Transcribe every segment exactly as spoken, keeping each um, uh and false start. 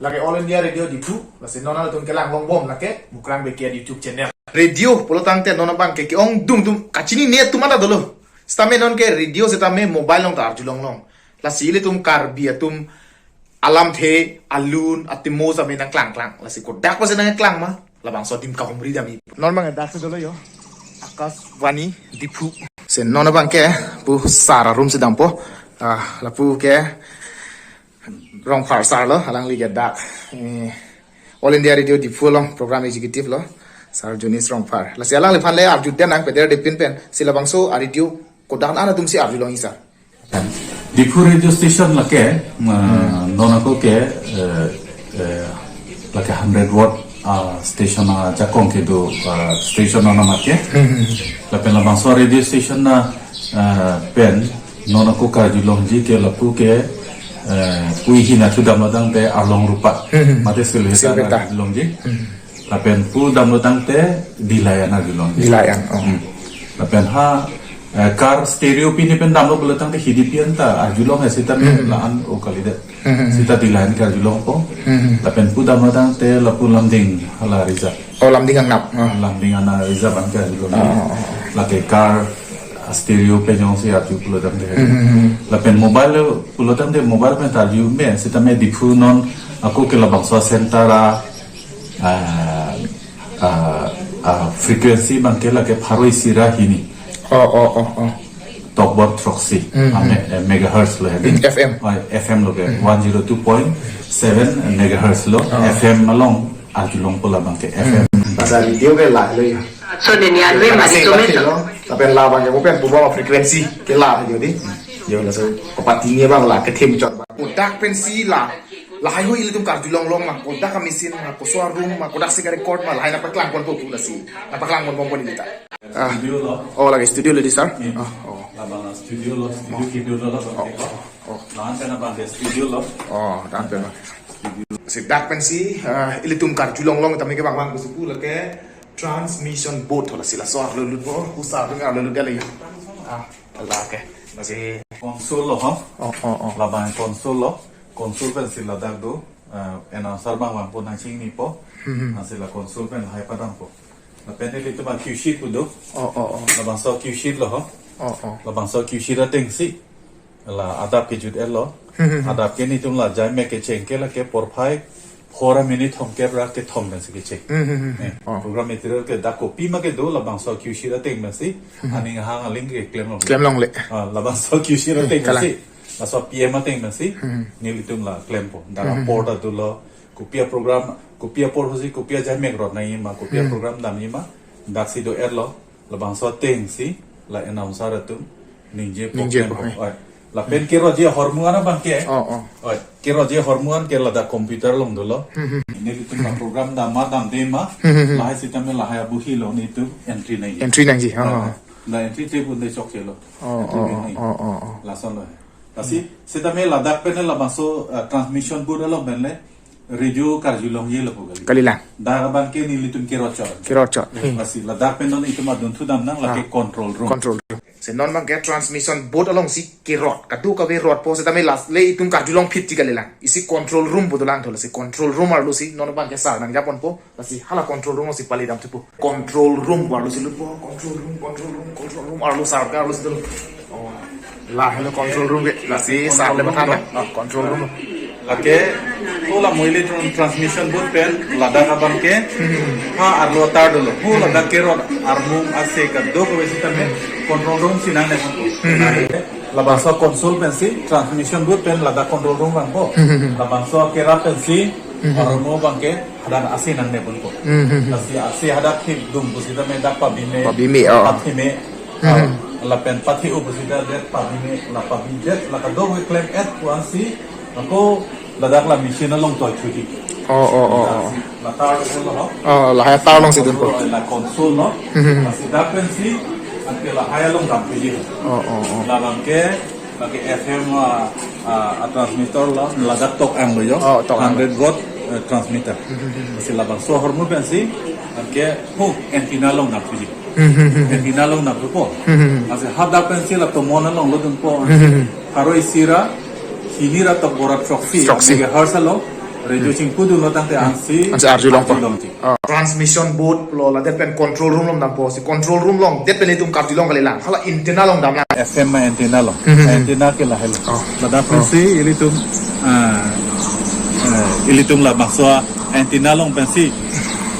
Lake All India Radio Diphu, lasi non atum kelang longbom lake Mukrang Bey Kiat YouTube channel. Radio pulo tangte non abangke ke-ong dum dum kachinine atum anta dolo. Sitame non ke radio sitame mobile along ta arjulong long. Lasi ilitum Karbi atum alamthe, alun, atimo sitame nangklang klang. Lasi kodak pasi nangklang ma, labangso adim kahumri dam-i. Non abang dak si dolo yo. Akashvani Diphu. Si non abangke pu sar arum si dampo. Ah, lapu ke Rongphar sar lo, alangli ke dak, eh, All India Radio Diphu along program executive lo, Sar Jonis Rongphar. Lasi alangliphan le arjudun nangpeder depin pen, si labangso a-radio kodak an atum si arjulong-i sar. Diphu radio station lake, uh, non ako ke, uh, uh, lake hundred watt, uh, station ajakong kedo, uh, station anam ake. Lapen labangso radio station na, uh, pen non ako karjulongji ke lapu ke, uh, puihi na chudam ladang te Arlong Rupa. Mate Silveta Silveta. Arjulongji. Lapen pu damlo tangte Dillai an arjulong. Dillai an, oh. Hmm. Lapen ha, eh, car stereo pini pen damlo pulo tangte H D P an ta arjulong he sita la-an o kalidet. Sita Dillai an ke arjulongpo. Lapen pu damlo tangte lapu Lumding hala reserve. Oh, Lumding angnap. Oh. Lumding ana reserve an ke arjulong. Oh, oh, oh. Lake car stereo pen jongsi arju pulo tangte. Lapen mobile pulo tangte mobile pen ta arju me sitame Diphu non ako ke labangso center a ah, ah, ah, frequency abangke lake pharo isi ra hini. Oh, oh, oh, oh. Tokbor throksi. Hmm, ah, me-, eh, megahertz lo ya. Hmm, F M. Oh, F M lo ke. Hmm. One zero two point seven megahertz lo. Oh. F M along arjulongpo labangke. F M. Asa radio ke lahelo ya. So, nineanve mari ase to pati meter. Lo. Tapi labangke mo pen pubo frequency ke lahelo di. Yo laso. Kopati ni bang la kethim chot bang. Kodak pensi la. Lahai ho ilitum karjulong long ma, kodak a-machine ma, koso a-room ma, kodak si ka-record ma, lahai nangpaklang ponpo pu lasi. Nangpaklang ponbom pon ilita. Ah. Studio lo. Oh, lake studio lo di, sir? Hmm. Oh, oh. Labang studio lo, studio, oh, studio lo, labang, oh, ke ko. Oh, oh. Lahan pen abang ke studio lo. Oh, lahan pen. Studio. Si dak pensi, ah, ilitum karjulong long tame ke bang bang pusi pu lake transmission board ho lasi laso arlo lutpo, pusar arlo lut ya le. Ah, lake. Lasi console lo ho. Oh, oh, oh. Labang console lo. Console pensi ladak do, eh, announcer bang bang po nangchingnipo. Hmm, hmm. Lasi la console pen lahai padampo. Lapen ilitum a-cue sheet pu do. Oh, oh, oh. Labangso cue sheet lo ho. Oh, oh. Labangso cue sheet atengsi. La adap kejut-et lo. Hmm, hmm, hmm. Adap ke nelitum la jaimek kecheng ke lake porphai phor a-minute thomkep ra kethom pensi kecheng. Hmm, hmm, hmm. Eh, oh. Program material ke dak kopima kedo labangso cue sheet ateng pensi. Hmm. Aning ahang aling keklem longle. Klem longle. Ah, labangso cue sheet ateng, hmm, kalang, pensi. Laso P M ateng pensi, hmm, nelitum la klempo. Dak, hmm, a-port atum lo, kopi a-program, kopi a-port pusi, kopi ajaimek rot nangji ma, kopi a, hmm, program damji ma, daksi do-et lo, labangso atengsi, la announcer atum, ningjepo, ningjepo, klempo. Eh. Oi. Lapen, hmm, kerotji ahormu an abangke. Oh, oh. Oi. Kerotji ahormu an ke ladak computer along dolo. Hmm, hmm. Nelitum la program dam ma damde ma, hmm, hmm, hmm, lahai sitame lahai abohi along nelitum entry nangji. Entry nangji, oh, oi, oh. La entry chepunde chokche lo. Oh, oh, oh, oh, oh, oh. Lason lo. Lasi, sitame ladak pen labangso, eh, transmission board along pen le, radio karjulongji lo pu kali. Kalilang. Dak abangke nelitum kerot chot. Kerot chot. Hmm. Lasi, ladak pen non itum adunthu damnang lake, ah, control room. Control room. Si non abangke transmission board alongsi kerot. Kadokave rotpo sitame lasi le itum karjulong phitji kalilang. Isi control room pu dolang tho lasi control room arlo si non abangke sar nangjaponpo. Lasi hala control room si pali damthupo. Control room arlo si lutpo. Control room, control room, control room arlo sar ke arlo si dolo. Oh. Lahelo control room ke. Lasi sar le matha na. Ah, control room. Lake, hula mo ilitum transmission board pen, ladak abangke, hmm, ha arlo atar dolo. Hu, hmm, ladak kerot armung ase kadokave sitame control room si nangne ponpo. Hmm. Labangso console pensi, transmission board pen ladak control room vangpo. Hmm. Labangso kerap pensi, hmm, armung abangke, hadak ase nangne ponpo. Hmm, hmm, hmm. Lasi ase hadak thip dum pusitame dak pabime. Pabime, oh. Pathime. Hmm. Ah, lapen pathe-o pusita det pabime, la pabidet, la kadokave klem-et pu ansi, ako ladak la machine along toi thuji. Oh, oh, oh, oh. Lasi, la tar along lo. Oh, lahai tar along si dunpo. La console lo. Hmm, hmm, hmm. Lasi dak pensi, anke lahai along damthuji. Oh, oh, oh. Labangke, lake F M, ah, ah, a-transmitter lo, ladak tok-ang lo yo. Oh, tok-ang. Hundred watt, eh, transmitter. Hmm, hmm, hmm. Lasi labangso ahormu pensi, anke, hu, antenna along damthuji. Hmm, hmm, hmm, hmm. Antenna along damthupo. Hmm, hmm, hmm. Lasi hadak pensi la tomon along lo dunpo. Hmm, hmm, hmm. Pharo isi ra, hini ra tokbor throksi. Throksi. Megahertz lo. Radio chingpu dunlo tangte ansi. Ansi arjulongpo. Arjulongji. Oh. Transmission board lo ladet pen control room along dampo, si control room along det pen itum karjulong kalilang. Hala antenna along damlang. F M antenna along. Hmm. Antenna ke lahelo. Oh. Ladak pensi ilitum, ah, eh, ilitum labangso antenna along pensi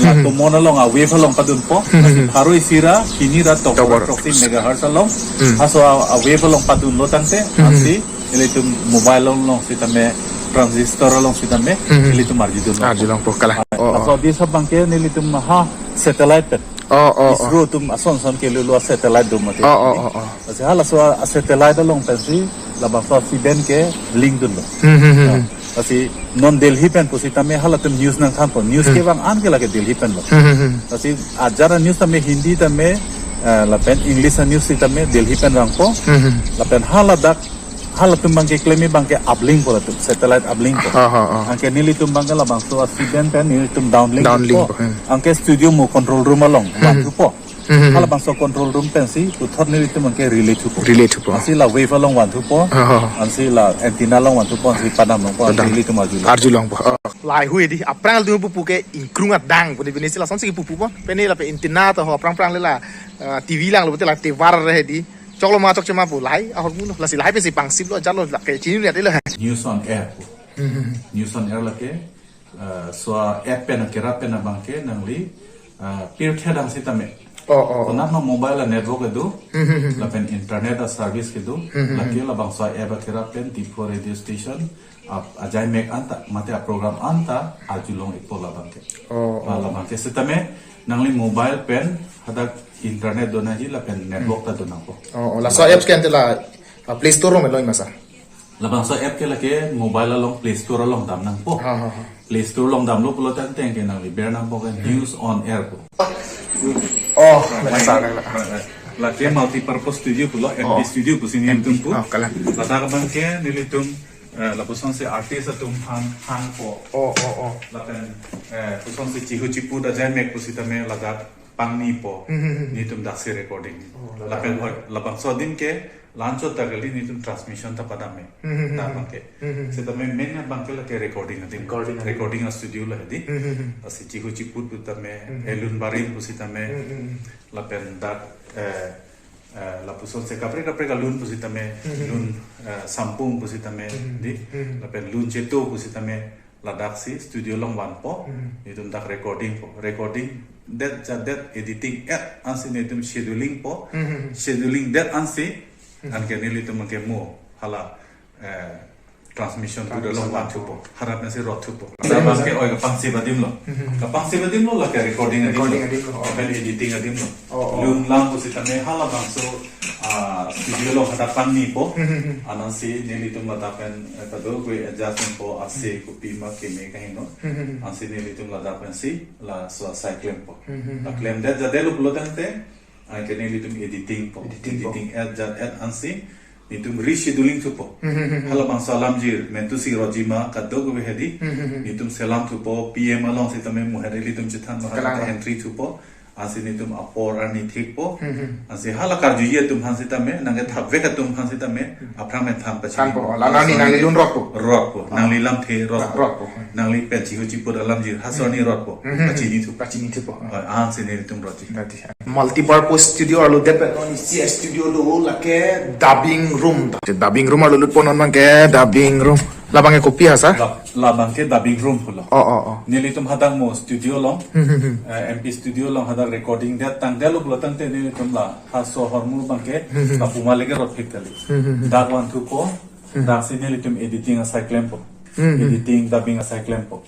la, hmm, tomon along a wave along padunpo. Hmm. Pharo isi ra hini ra tokor, tokor, toksin megahertz along. Hmm. Laso a, a wave along padunlo tangte, hmm, ansi ilitum mobile along sitame, transistor along sitame, hmm, ilitum arjudunlo. Arjulongpo kalang. Oh, oh. Laso disa abangke nelitum ha satellite pen. Oh, oh, oh. ISRO atum ason son kelulu satellite do mati. Oh, oh, oh, oh. Lasi halaso a satellite along pensi labangso C-band ke link dunlo. Hmm, hmm, hmm, hmm. Lasi non Delhi pen pusitame halatum news nangthanpo. News, hmm, kevang an ke lake Delhi penlo. Hmm, hmm, hmm. Lasi ajat a news tame Hindi tame, eh, lapen English a news sitame Delhi pen vangpo. Hmm, hmm. Lapen haladak, halatum abangke klem abangke uplink po latum, satellite uplink po. Ha, ha, ha. Anke nelitum abangke labangso a C-band pen nelitum downlink, downlink po, po, hmm. Anke studio mo control room along, hmm, vanthupo. Hmm. Halabangso control room pensi puthot nelitum abangke relay thupo. Relay thupo. Ansi la wave along vanthupo. Oh. Ansi la antenna along vanthupo, ansi padamlongpo, ansi, padam, nelitum arjulong. Arjulongpo. Oh. Lahai hui di, aphrang atum pupu ke ingkrung adang pu di, pini si lasonsi pupu po. Pini lapen antenna to ho aphrang aphrang le la, eh, T V langlo pulote la tower re di. Choklo ma chokche ma pu lahai ahormu lo. Lasi lahai pensi pangsiplo, ajatlo, lake chinine lo. News on air pu. Hmm. News on air lake, eh, laso app pen kerap pen abangke nangli, eh, pirthe adang sitame. Oh, oh. Konatma mobile a network kedo, hmm, hmm, hmm, lapen internet a service kedo, hmm, hmm, lake, hmm, labangso app a kerap pen Diphu radio station, ap-, ajai mek anta, mate a program anta, arjulong-ikpo labangke. Oh, oh. La labangke sitame, nangli mobile pen, hadak internet donangji lapen network, hmm, ta donangpo. Oh, oh. Laso apps ke ante la, ah, Play Store along lo ma sir? Labangso app ke lake mobile along Play Store along damnangpo. Ha, ha, ha. Play Store along damlo pulo tangte anke nangli bernangpo ke, hmm, News on Air pu. Oh, right, right, right. Lake multi-purpose studio pulo, oh, M P studio pusi nelitum pu. Oh, kalang. Ladak abangke nelitum, eh, lapusonsi artist atum aphan hangpo. Oh, oh, oh. Lapen, eh, pusonsi chihu chipu da jai mek pusitame ladak pangnipo. Hmm, hmm, hmm. Nelitum daksi recording. Oh, ladak. Lapen hoi, labangso adim ke, la-anchot ta kali nelitum transmission ta padam me. Hmm, hmm, hmm. Dak abangke. Hmm, hmm. Sitame main abangke lake recording adim. Recording adim. Recording a studio lo hedi. Hmm, hmm, hmm. Lasi chihu chipu pu tame, hmm, hmm, elun barim pusitame. Hmm, hmm, hmm. Lapen dak, eh, eh, lapusonsi kaprek kaprek alun pusitame, hmm, hmm, lun, eh, sampung pusitame, hmm, hmm, di. Hmm, hmm. Lapen lun cheto pusitame, ladaksi studio along vanpo, hmm, nelitum dak recording po. Recording det jadet editing et ansi nelitum scheduling po. Hmm, hmm, hmm. Scheduling det ansi, hmm, anke nelitum anke mo hala, eh, transmission, transmission along vanthupo. Harap nasi rot thupo. Hmm. Labangke oi kapangsip adim lo. Hmm, hmm. Kapangsip adim lo lake recording adim lo. Recording adim lo, oh. Lapen editing adim lo. Oh, oh. Lun lang pusitame halabangso, ah, studio along hadak pangnipo. Hmm, hmm, hmm. Ansi nelitum ladak pen, eh, kadokave adjustment po, ase, hmm, kopima keme kaheno. Hmm, hmm, hmm. Ansi nelitum ladak pensi laso asai klempo. Hmm, hmm, hmm. La klemdet jadetlo pulo tangte, anke nelitum editing po. Editing po. Editing et jat et ansi nelitum rescheduling thupo. Hmm, hmm, hmm, hmm. Halabangso alamjir, mentu si rotji ma, kadokave hedi. Hmm, hmm, hmm. Nelitum selam thupo, P M along sitame mo hedi nelitum chethan ma, kalang, kalang, entry thupo. Ansi nelitum apor arni thikpo. Hmm, hmm. Ansi hala karjuji atum aphan sitame, nangkethapvek atum aphan sitame, hmm, aphrang pen than pachini. Thanpo, la nangli, nangli lun rotpo. Rotpo, ah, nangli lamthe rotpo. Rotpo. Nangli pen chihu chipu alamjir, ha, hmm, soni rotpo. Hmm, hmm, hmm. Pachini thupo. Pachini thupo. Ah, ansi nelitum rotji. Rotji. Multi-purpose studio arlo det pen non isi studio do lake dubbing room ta. Dubbing room arlo lutpo non abangke dubbing room. Labangke kopi ha sir? La, labangke dubbing room pulo. Oh, oh, oh. Nelitum hadak mo studio along, hmm, hmm, hmm, eh, M P studio along hadak recording det tangdetlo pulo tangte nelitum la halaso ahormu abangke, hmm, hmm, lapu ma lake rot phik kali. Hmm, hmm, hmm. Dak vanthupo, hmm, daksi nelitum editing asai klempo. Hmm, hmm. Editing, dubbing asai klempo.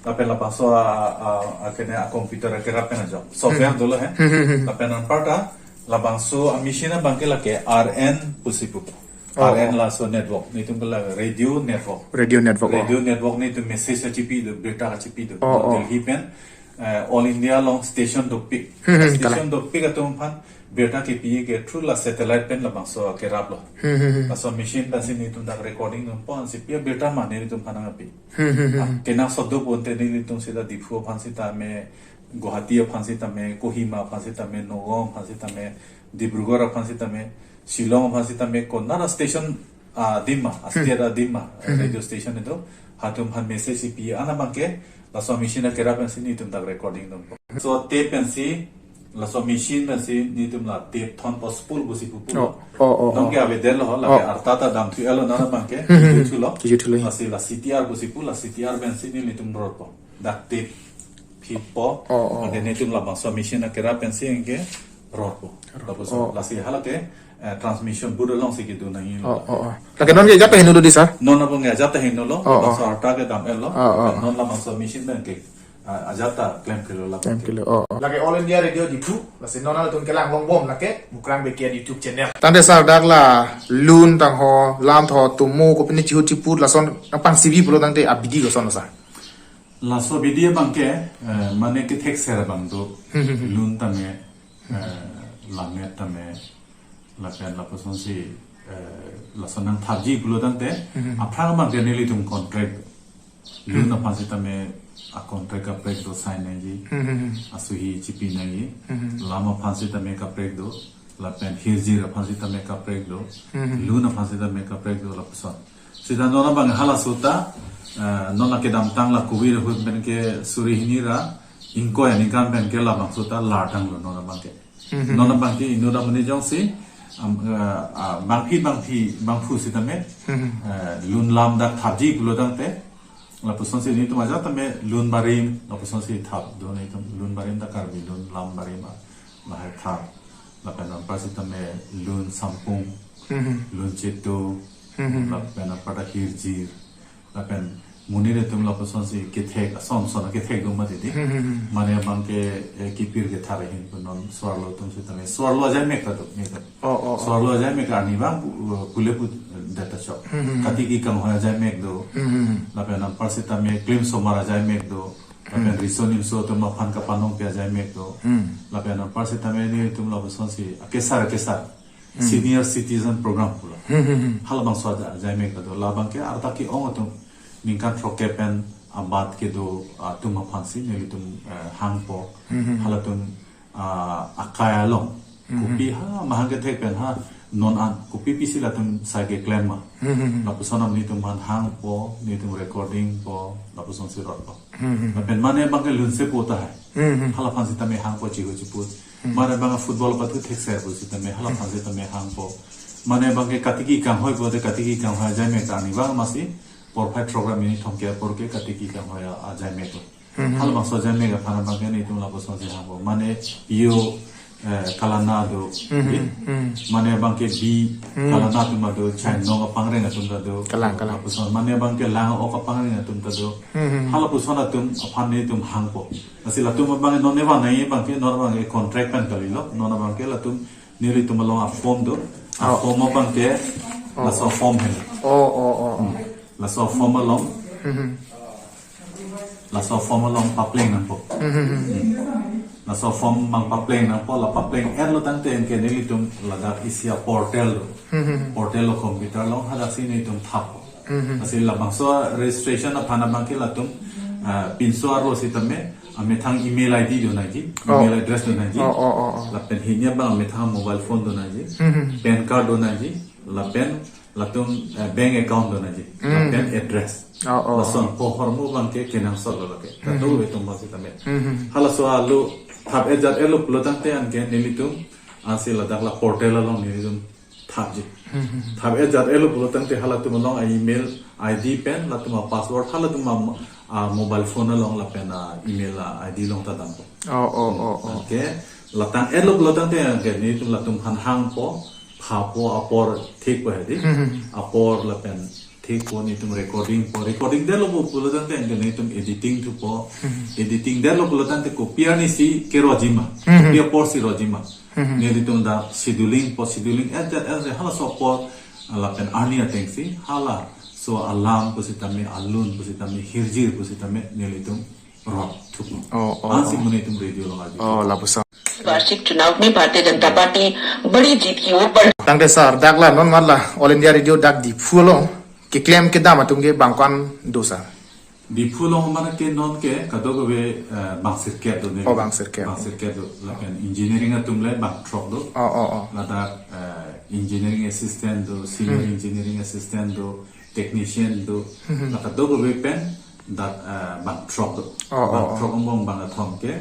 Lapen labangso a, a, a kene a computer a kerap pen ajok. Software, hmm, dolo he. Hmm, hmm, hmm. Lapen anparta labangso a machine abangke lake R N pusi pupo. Oh, R N, oh. Laso network. Nelitum ke la radio network. Radio network, oh. Radio network nelitum message kachipi do, birta kachipi do. Oh, oh. Delhi pen, eh, All India along station dopik. Hmm, hmm, station, kalang, dopik atum aphan birta kipi ke through la satellite pen labangso kerap lo. Hmm, hmm, hmm. Laso machine pensi nelitum dak recording dunpo, ansi pi abirta ma nelitum aphan nangpi. Hmm, hmm, hmm. Ah, kenangsot do pu ante nelitum sita Diphu aphan sitame, Guwahati aphan sitame, Kohima aphan sitame, Nagaon aphan sitame, Dibrugarh aphan sitame, Shillong aphan sitame, konat a station, ah, adim ma, a, hmm, state adim ma, hmm, hmm, radio station do, Halatum aphan message si pi an abangke, laso machine akera pensi netum dak recording dun. So tape pensi, laso machine pensi netum la tape thon po spool pusi pupo. Oh, oh, oh, oh. Nonke avedetlo ho, lake Oh. arta ta damthu-etlo non abangke, Hmm, hmm, hmm. juthulo. Juthulo. Lasi la C T R pusi pu, la C T R pensi nelitum rotpo. Dak tape phitpo. Oh, oh. Anke netum labangso machine akera pensi anke rotpo. Rotpo. Lapuson, Oh. lasi halake, eh, transmission board alongsi kedo nangji. Oh, oh, oh. Lake nonke ajat ta hingno dei, sir? Non abang ajat ta hingno lo. Oh, oh. Labangso arta kedam-etlo. Oh, oh. Non labangso machine abangke, ah, ajat ta klemklelo la. Klemklelo. Oh, oh. Lake All India Radio Diphu, lasi non atum kelang longbom lake Mukrang Bey Kiat YouTube channel. Tangte sir, dak la lun tangho, lamthe, tomo, kopine chihu chiput, lason nangpangsibi pulo tangte abidi koson, sir? Laso abidi abangke, eh, mane kethekser abang do, Hmm, hmm, hmm. lun tame, eh, lammet tame, lapen lapusonsi, eh, lason nangthapji pulo tangte, Hmm, hmm. aphrang abangke nelitum contract. Lun Hmm. aphan sitame a contract kaprek do sign nangji, Hmm, hmm, hmm. asuhi chipi nangji, Hmm, hmm. lam aphan sitame kaprek do, lapen hirjir aphan sitame kaprek do, Hmm, hmm. lun aphan sitame kaprek do lapuson. Sita non abang halaso ta, eh, non akedamtang la covid ahut penke suri hini ra ingkoi aningkan penke labangso ta lar tanglo non abangke. Hmm. Non abangke inut amonit jongsi, am, eh, ah, bangphi bangphi bangphu sitame, Hmm. eh, lun lam dak thapji pulo tangte, lapusonsi netum ajat tame lun barim, lapusonsi thap do netum lun barim dak Karbi lun lam barim, ah, lahai thap. Lapen anpar sitame lun sampung, Hmm. lun chetu, Hmm. lapen anpar ta hirjir. Lapen monit atum lapusonsi kethek, ason son kethek do mati dei. Hmm, hmm, hmm. Mane abangke, eh, kipir kethar ahin pu non so-arlo atum sitame. So-arlo ajaimek ta do, netum. Oh, oh, oh. So-arlo ajaimek arni abang pu-, pule pu data shop. Hmm, hmm, hmm. Katiki kanghoi ajaimek do. Hmm, hmm, hmm. Lapen anpar sitame klim somar ajaimek do. Lapen Hmm. riso nimso atum aphan kapanongpi ajaimek do. Hmm. Lapen anpar sitame netum lapusonsi akesar akesar. Hmm. Senior citizen program pulo. Hmm, hmm, hmm. Halabangso aja-, ajaimek ta do. Labangke arta ke-ong atum ningkan throkkep pen abat kedo atum aphansi nelitum, eh, hangpo. Hmm, hmm. Halatum, ah, akai along. Hmm, hmm. Kopi ha mahang kethek pen ha non an. Kopi pisi latum sai keklem ma. Hmm, hmm, hmm. Lapuson netum aphan hangpo, netum recording po, lapusonsi rotpo. Hmm, hmm. Lapen mane abangke lun sepo tahai. Hmm, hmm. Halaphan sitame hangpo chihu chiput. Hmm. Mane abang football apathu thekser pu sitame, halaphan sitame hangpo. Mane abangke katiki kanghoi po te katiki kanghoi ajaimek ta arni abang masi, porphai throkkep minit thomkep apor ke katiki kanghoi a-, ajaimek po. Hmm. Halabangso ajaimek aphan abangke netum lapusonsi hangpo. Mane yo, eh, kalana do, Hmm, dei. Hmm. Mane abangke bi Hmm. kalana atum ta do, chainong apangreng atum ta do. Kalang, kalang. Lapuson, mane abangke lang ok apangreng atum ta do. Hmm, hmm. Halapuson atum aphan netum hangpo. Lasi latum abang non evan nai abangke, non abangke contract pen kalilo, non abangke latum nelitum along a-form do. Oh. A-form abangke, Oh. laso form hen. Oh, oh, oh, oh. Hmm. Laso form along. Hmm, hmm. Laso form along papleng nangpo. Hmm, hmm, hmm. Hmm. Laso form abang papleng nangpo, la papleng-etlo tangte anke nelitum ladak isi a-portal do. Hmm, hmm, hmm. Portal lo computer along hadaksi netum thap. Hmm, hmm. Lasi labangso registration aphan abangke latum, ah, pinso arlo sitame, amethang email I D do nangji, Oh. email address do nangji. Oh, oh, oh, oh. Lapen hini abang amethang mobile phone do nangji, Hmm, hmm. PAN card do nangji, lapen latum, eh, bank account do nangji, Hmm. lapen address. Oh, oh, Lason oh. po ahormu abangke kenangsotlo lake. Hmm. Kado atum abang sitame. Hmm, hmm. Halaso alo thap-et jat-etlo pulo tangte anke nelitum, ansi ladak la portal along nelitum thapji. Hmm, hmm, hmm. Thap-et jat-etlo pulo tangte halatum along a-email I D pen, latum a-password, halatum a, a-mobile phone along lapen a-email a-I D along ta dampo. Oh, oh, oh, oh. Anke, la tang-etlo pulo tangte anke netum latum aphan hangpo, phapo apor thikpo hedi. Hmm, hmm, hmm. Apor lapen thikpo netum recording po. Recording detlo pu pulo tangte anke netum editing thupo. Hmm. Editing detlo pulo tangte kopi arnisi kerotji ma. Hmm. Kopi aporsi rotji ma. Hmm. Nelitum dak scheduling po, scheduling et et et halaso apor lapen arni atengsi halaso alam pusitame, alun pusitame, hirjir pusitame nelitum rot thupo. Oh, oh, Ansi oh. mane netum radio along arju. Oh, lapuson. वार्षिक चुनाव में भारतीय जनता पार्टी बड़ी जीत की ओर बढ़ Tangte sir, dak la non mat la All India Radio dak Diphu along keklem kedam atum ke bang ko-an do sir? Diphu along mane ke nonke kadokave, eh, bang sirkep do ne. Oh, bang sirkep. Bang sirkep do. Lapen engineering atum le bang throk do. Oh, oh, oh. Ladak, eh, engineering assistant do, senior Hmm. engineering assistant do, technician do, hmm, la kadokave pen dak, ah, bang throk do. Oh, oh, bang oh. Throk angbong bang kethom ke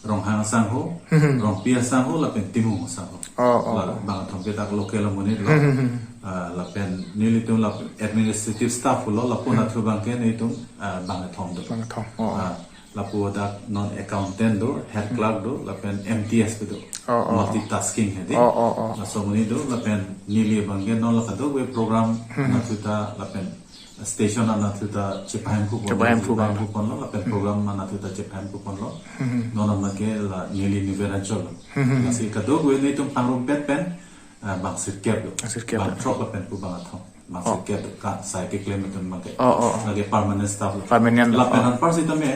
Ronghang asangho, hmm, Rongpi asangho, lapen Timung asangho. Oh, oh, la oh. Bang kethom ke dak local amonit lo. Hmm, hmm, hmm. Ah, lapen nelitum la administrative staff lo, lapu, hmm, anatthu abangke nelitum, ah, bang kethom do. Bang kethom. Oh, oh. Ah, lapu dak non accountant do, head, hmm, clerk do, lapen M T S do. Oh, oh, oh. Multitasking hedi. Oh, oh, oh. Laso amonit do, lapen neli abangke non la kadokave program, hmm, anatthu ta, lapen station anatthu ta chepahemkhu pon, chepahemkhu pon, chepahemkhu ponlo, lapen, hmm, program anatthu ta chepahemkhu ponlo. Hmm. Non abangke la neli New Behraichor lo. Hmm. Lasi kadokave nelitum pangrumpet pen, ah, bang sirkep do. Bang sirkep. Bang throk lapen pu bang kethom. Bang, oh, sirkep do, ka sai keklem atum abangke. Oh, oh, oh. Lake permanent staff lo. Permanent lo. Lapen, oh, anpar sitame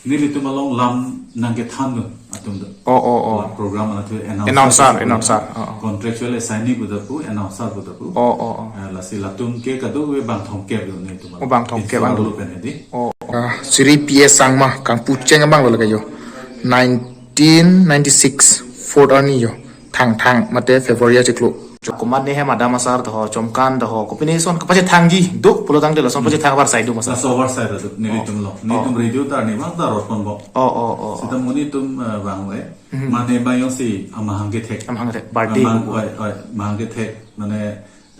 nelitum along lam nangkethandun atum do. Oh, oh, oh. La program anatthu announcer, announcer, announcer. Oh, oh. Contractual assignee pu do pu, announcer pu do pu. Oh, oh, oh. Eh, lasi latum ke kadokave bang thomkep do nelitum along. Oh, bang thomkep. Pinso ang lo pen hedi. Oh, oh. Ah, Sri P S Sangma, Kangpucheng abang lo lake yo. Nineteen ninety-six, fourth arni yo. Thangthang mate February achiklo. Komat ne hem adam asar doho, Chomkan doho, kopine son kapachethangji do pulotangte lason, hmm, pachethang avarsai do ma sir? Laso avarsai ta do, nelitum lo. Oh. Nelitum, oh, radio ta arnivang ta rot ponbom. Oh, oh, oh, oh. Seta amonit atum, eh, vangve. Hmm. Mane abang jongsi amahang kethek. Amahang kethek, birthday. Amahang, oi, oi, amahang kethek, mane,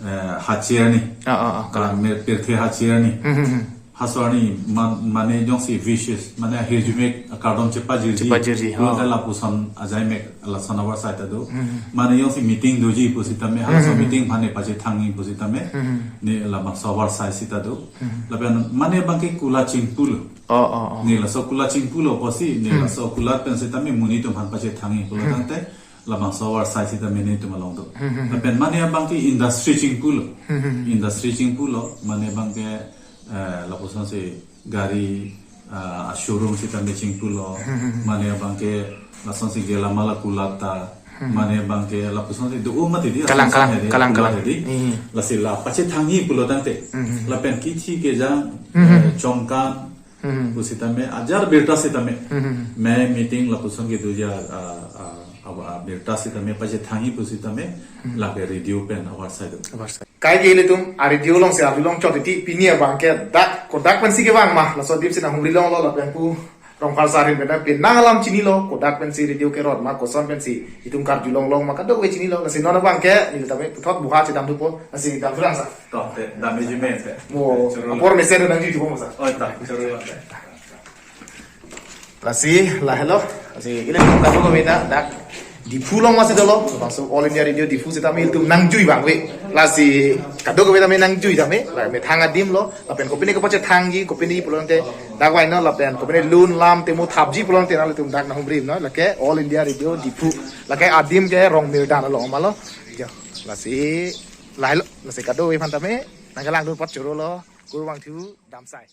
eh, hachi arni. Ah, ah, ah, ah, kalang. Me-, pirthe hachi arni. Hmm, hmm, hmm. Halaso arni man-, mane jongsi wishes, mane ahirjume akardom chepajirji. Chepajirji, pulote, oh, lapuson ajaimek lason avarsai ta do. Hmm. Mane jongsi meeting doji pusitame, halaso, hmm, meeting aphan ne pachethangji pusitame, hmm, ne labangso avarsai seta do. Hmm. Lapen mane abangke kula chingpu lo. Oh, oh, oh. Ne laso kula chingpu lo pusi, ne, hmm, laso kula pen sitame monit atum aphan pachethangji pulo, hmm, tangte, labangso avarsai sitame nelitum along do. Hmm, hmm, hmm. Lapen mane abangke industry chingpu lo. Hmm, hmm, hmm. Industry chingpu lo, mane abangke, eh, lapuson si gari, ah, showroom sitame chingpu lo. Hmm, hmm, hmm. Mane abangke lasonsi gelamala kula ta. Hmm. Mane abangke lapuson si do, oh, mati di, kalang, lapuson kalang, hedi, kalang, kula, kalang, hedi. Hmm. Lasi la pachethangji pulotangte. Hmm, hmm, hmm. Lapen kithi kejang, hmm, hmm, eh, Chomkan, hmm, pusitame, ajar birta sitame. Hmm, hmm, hmm. Me meeting lapuson kedoji, ah, ah, ah, ah, birta sitame pachethangji pusitame, hmm, lake radio pen avarsai do. Avarsai. Kaike ilitum a-radio alongsi arju longchot titi, pini abangke dak, kodak pensi kevang ma, laso adim si nanghumri longlo lapen pu Rongphar sir ahin pen penang alam chinilo, kodak pensi radio kerot ma, koson pensi itum karju longlong ma, kadokave chinilo, lasi non abangke neli tame puthot buha chedam thupo, lasi damthu lang sir. To, te, damji me te. Mo, choro. Apor mesen nangjuithupo ma sir. Oh, ta, choro. Lasi, lahelo. Lasi, ilitum kadokave ta dak Diphu along masi dolo. Laso All India Radio Diphu sitame ilitum nangjui abang ave. Lasi, kadokave tame nangjui tame. La methang adim lo. Lapen kopine kapachethangji, kopine pulotangte dak vaino, lapen kopine lun lam temu thapji pulotangte nanglitum dak nanghumri non. Lake All India Radio Diphu. Lake adim ke Rongmirdan along ma lo. Jo, lasi, lahelo. Lasi kadokave aphan tame nangkelangdun apot choro lo. Kurvangthu, damsai.